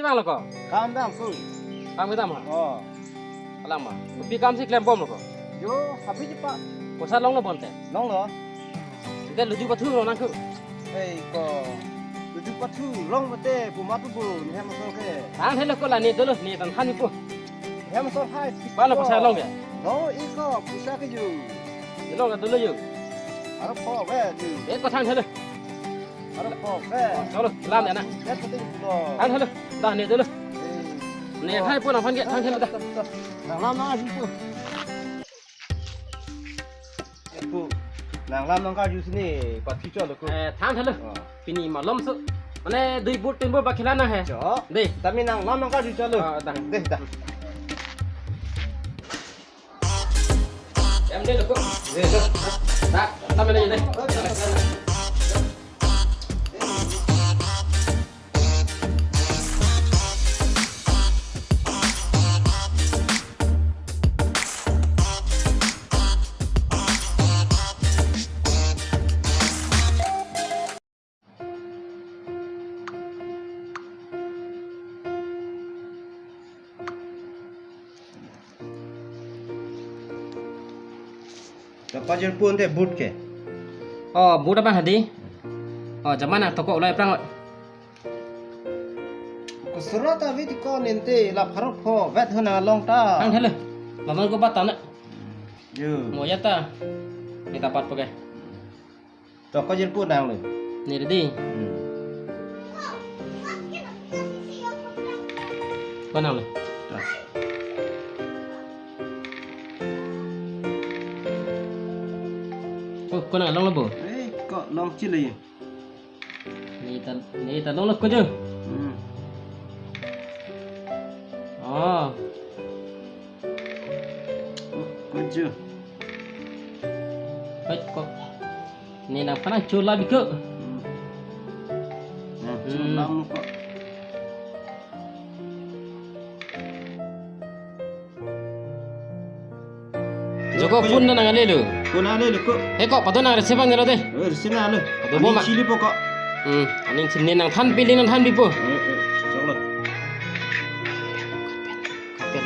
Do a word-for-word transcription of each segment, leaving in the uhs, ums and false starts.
Tanglo ko? Kam dam ko. Kam kedam ha? Oh. Alam ma. Kopi kam si klembomlo ko? Jo, habit ji pa. Poisa longlo bonte? Longlo. Ante ludu pathu lo nang ko? Ei ko. Ludu pathu long mate puma tu bu ni hem so ke. Thanthelo ko la ne dolo ne tangthan pu. Hem so hai. Pano poisa longlo ya? No, iko poisa ke ju. Longlo dolo ju. Aro po be ju. Eh, ko thanthelo. Aro po be. Cholo, lam ya na. Ya, pati ko. Thanthelo. Dah ne dolo. Eh. Ne hai pu nangphan ke thanthelo dah. Nang lam nang aju pu. Pu. Nang lam nang karju si ne pathu cholo ko. Eh, thanthelo. Oh. Pini malom so. Mane dui bur tin bur ba khela nang he. Jo. Dei. Tame nang lam nang karju cholo. Ah, dah. Dei, dah. Em dei lo ko. Dei, dah. Dah, tame dei, dei. Kapa jirpo ante but ke? Oh, but abang hadi. Oh, jaman nang tokok ulai prang. Kusurot avi ti ko ninte la pharok pho vet hona long ta. Thanthelo. Laman ko batan na. Yo. Mo ya ta. Kita pat pakai. Toko jirpo nanglo. Ne dei. Hmm. Ko nanglo. Oh, ko nang longlo bo? Eh, ko long chile. Ne ta, ne ta longlo ko jo. Hmm. Oh. Ko jo. Hai ko. Ne nangphan chola bi ko. Hmm. Nang chola mo ko. Joko phone na nang ale lo. Phone ale lo ko. He ko, pado nang receive nang lo dei. Eh, receive nang lo. Pado bo ma. Chili po ko. Hmm, aning chili nangthan piling nangthan pipo. Eh, eh, choklo. Kapen.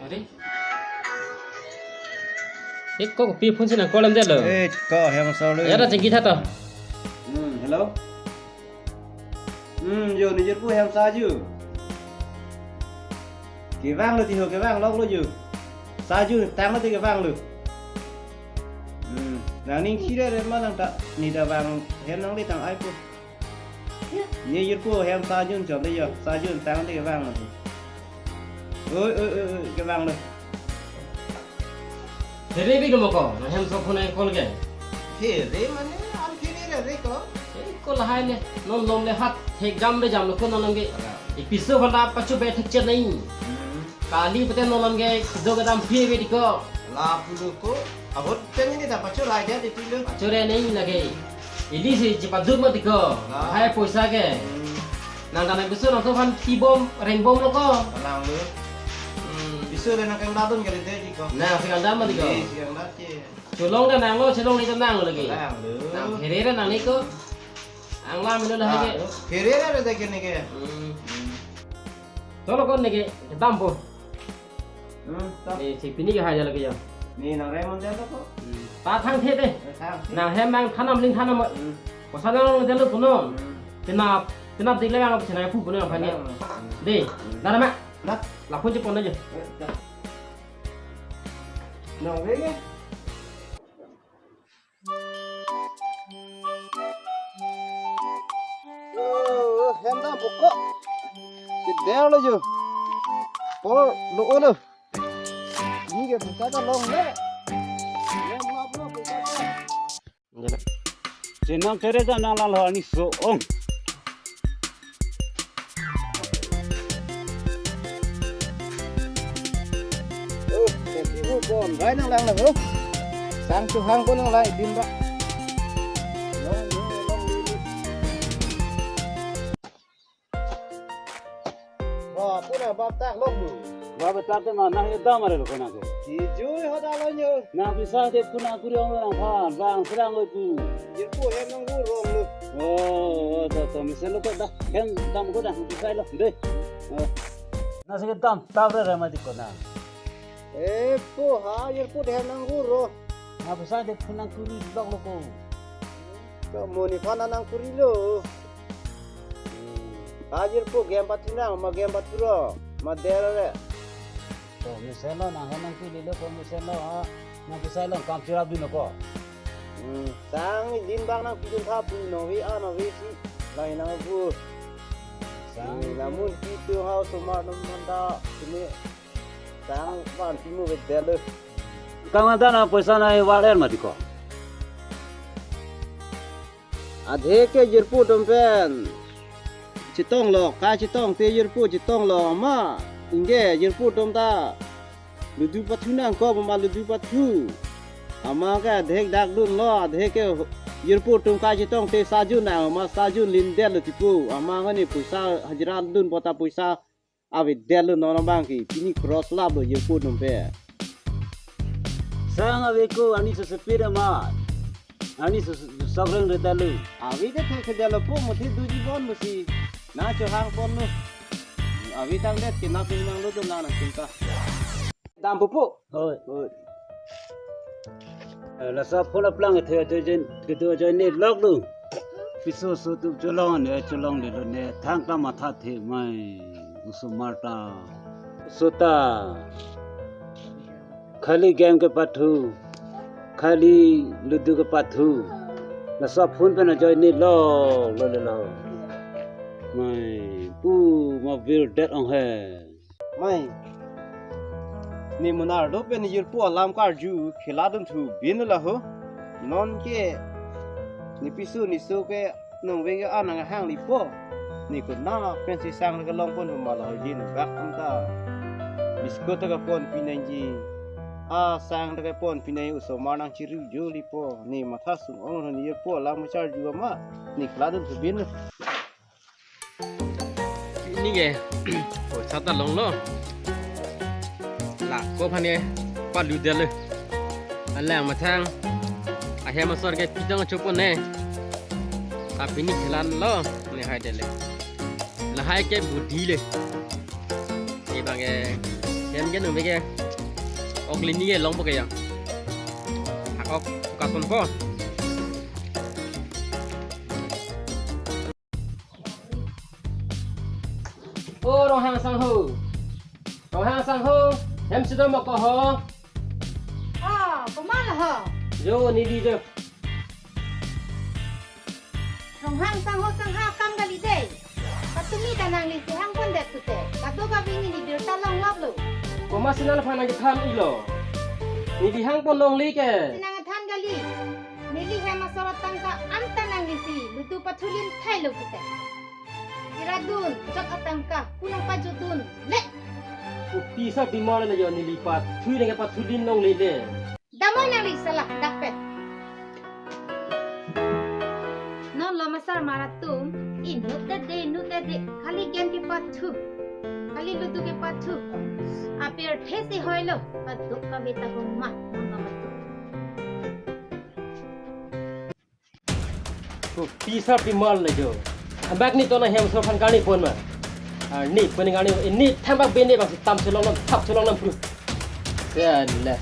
Are? Eh, ko kopi phone si nang call em dei lo. Eh, ko hem so lo. Ya da chingki tha to. Hmm, hello. Hmm, jo, ne jirpo hem sa ju. Kevang lo ti ho, kevang lok lo ju. Sa ju, tang lo ti kevang lo. Hmm, nang ning chire re ma nang ta, ne ta vang hem nang le tang ai po. Ne jirpo hem sa jun chom dei jo, sa jun tang dei kevang lo. Oi, oi, oi, oi, kevang lo. Here bi lo mo ko, nang hem so phone call ke. Here mane, an here re ko. Eh, ko lahai le, non lom le hat, thek jam re jam lo ko non lom ke. Ala. Episode banda pachu be thek chet nai. Hmm. Kali pute non lom ke, do kedam phi be di ko. La pulo ko, abot pen ini ta pachu rai dia di pulo. Pachu re nai lagi. Ili si chipajut mati ko. Nah. Hai poisa ke. Hmm. Nang dana bisu nang tuhan tibom, rengbom lo ko. Nang lo. Hmm. Bisu le nang kang dadun kali dei di ko. Nang si kang dan mati ko. Dei, si kang dat ke. Cholong dan nang lo, cholong ni dan nang lo lagi. Nang lo. Nang here nang ni ko. Ang lam lo lah ke. Ah, lo. Here re dei ke ni ke. Hmm. Tolo kon ni ke, kedam po. Hmm, ta. Eh, si pini ke hai jalo ke jo. Ne nang rem mon jalo ko. Hmm. Ta thangthe dei. Eh, thangthe. Nang hem nang thanam ling thanam. Hmm. Kosa nang jalo punon. Hmm. Tenap, tenap dik le nang pisi nang pu punon phani. Hmm. Dei. Hmm. Dana ma. Na. Laphun chepon aja. Eh, ta. Nang ve ke? Oh, hem dam po ko. Kedar lo jo. Por lo lo. Ni ke poisa ta long le. Hem lap lo poisa ta. Chenam chere ja nang lang lo ani so ong. Oh, safety bu bon rai nang lang lo. Sang chu hang ko nang lai din ba. Wah, pura bap tak long bu. Bap tak te ma nang ye dam are lo ko nang ke. Kijui ho Nang pisa te phone nangkuri ong nangphan, bang serang oi pu. Jirpo hem nang hu rong lo. Oh, to, to, mesen lo ko dah. Hem dam ko dah, pisa lo. De. Oh. Nang sige dam, tap re re mati ko na. Eh, po ha, jirpo hem nang hu ro. Nang pisa te phone nangkuri lok lo ko. Ko mo nephan nangkuri lo. Ha jirpo game pathu nang, ma game pathu ro, ma der re. To mesen lo nang hem nangkuri lo, to mesen lo ha, nang pisa lo kam chirap dun lo ko. Hmm, sang din bang nangpidun tha pu nong ve a nong ve si, lang nang pu. Sang. Hmm, namun kitu ha osomar nam manda sini sang van pimu ve der lo. Kang ada na pisa na waler mati ko. Adhe ke jirpo atum pen chetong lo, kachetong te jirpo chetong lo, ama ingge jirpo atum ta ludu pathu nang ko, ama ludu pathu. Ama ke adhe dak dun lo, adhe ke jirpo atum kachetong te sajun nang, ama sajun lin der lo tipo. Ama ngani pisa hajira dun pota pisa ave der lo, non abang ke pini cross lap lo jirpo atum pen. Sang ave ko, ani sesepir ama. Ani se-, sesokreng re der lo. Ave te thek der lo po, mo the duji bon mo si. Na chohang pon lo. Ave tang det ke na pin nang lo to na na chinta. Dam pupu. Hoi. Hoi. Eh, laso phone aplang the the jen, the the jen ne lok lo. Piso so tu cholong ne, cholong le lo ne, thang ta matha the mai, osomar ta. Sota. Khali game kepathu. Khali ludu kepathu. Laso phone pen ajoine lok, lo le lo. Mai, pu ma vir det ong he. Mai. Ne mo arlo pen jirpo alam karju khela dun thu bin la ho. Non ke ne piso ne so ke nong ve ke anang hang li po. Ne ko na pen si sang ke long pon ho ma la ho jin bak am ta. Biskut ta ke pon pinangji. A sang ta ke pon pinang osomar nangchiri jo li po. Ne matha sung ong ne jirpo alam karju ama. Ne khela dun thu bin. Neke, poisa ta longlo. La ko aphan ke palu det le. Alang mathang ahem asor ke pitong chopon ne. Apini khela lo ne hai det le. Lahai ke budi le. Ebang ke hem ke nung ke ok lini ke longpo ke ya. Hak ok kason po. O Ronghang sangho. Ronghang sangho. Hem si do ma ko ho. Ah, komat la ho? Jo, neli jo. Ronghang sangho sangha kam kali dei. Patumi ta nangli si hang pon det pute. Kadokave neli birta longlap lo. Komat si nangphan nangkethan ilo. Neli hang pon longle ke. Si nangthan kali. Neli hem asor atangka anta nangli si ludu pathulin thailo pute. Ira dun, jok atangka, kunang pajodun, le. Kopi sa bimar le jo neli pathu nangkepathu lin longle le. Damnon nangli salah dakpet. Non lo masar mar atum, inut dede, inut dede, khali game kepathu. Khali ludu kepathu. Apirthe si hoilo, paduk kave ta homa, non lo masar. Kopi sa bimar le jo. Ambak ni to nanghem asor aphan karni pon ma. Arni pon karni, ini thambak bene bang si tam cholong nam, thap cholong nam pru. Sele.